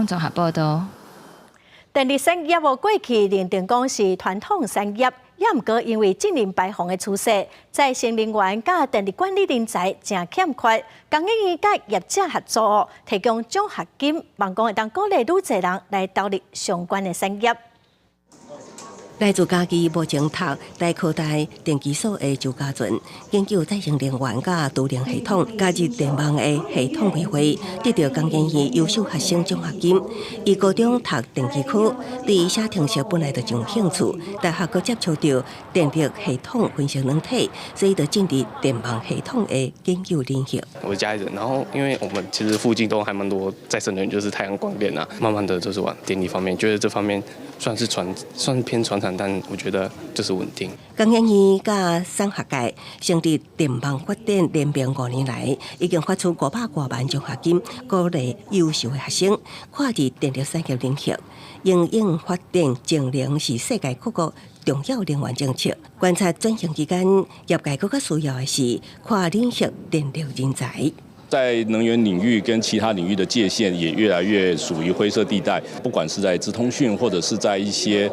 綜合報道。電力產業哦，過去認定講是傳統產業，也毋過因為淨零排放的趨勢，再生能源佮電力管理人才誠欠缺，工研院佮業者合作，提供獎學金，望講會當鼓勵愈濟人來投入相關的產業。來自嘉義目前讀台科大電機所的周家俊，研究再生能源佮儲能系統，加入電網的系統規劃，得到工研院優秀學生獎學金。伊高中讀電機科，對寫程式本來就真有興趣，大學閣接觸到電力系統分析軟體，所以就進入電網系統的研究領域。我家人，然後因為我們其實附近都還蠻多再生能源，就是太陽光電啊，慢慢的就是往電力方面，覺得這方面算是偏傳產，但我覺得就是穩定。工研院佮產學界成立電網發展聯盟5年來，已經發出500多萬獎學金，鼓勵優秀的學生跨入電力產業領域。因應發電淨零是世界各國重要能源政策。觀察轉型期間，業界閣較需要的是跨領域電力人才。在能源領域跟其他領域的界限也越來越屬於灰色地帶，不管是在資通訊或者是在一些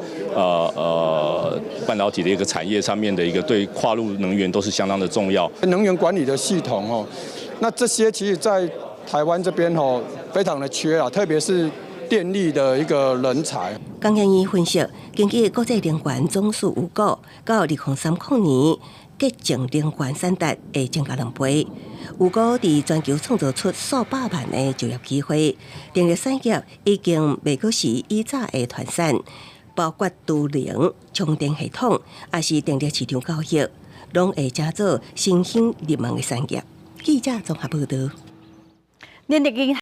半導體的一個產業上面的一個對跨入能源都是相當的重要。能源管理的系統哦，那這些其實在台灣這邊哦非常的缺啊，特別是電力的一個人才。工研院分析，根據國際能源總署預估，到2030年，潔淨能源產值會增加2倍，預估佇全球創造出數百萬的就業機會。電力產業已經袂閣是以早的傳產，包括儲能、充電系統，抑是電力市場交易，攏會成做新興熱門的產業。記者綜合報道。電力銀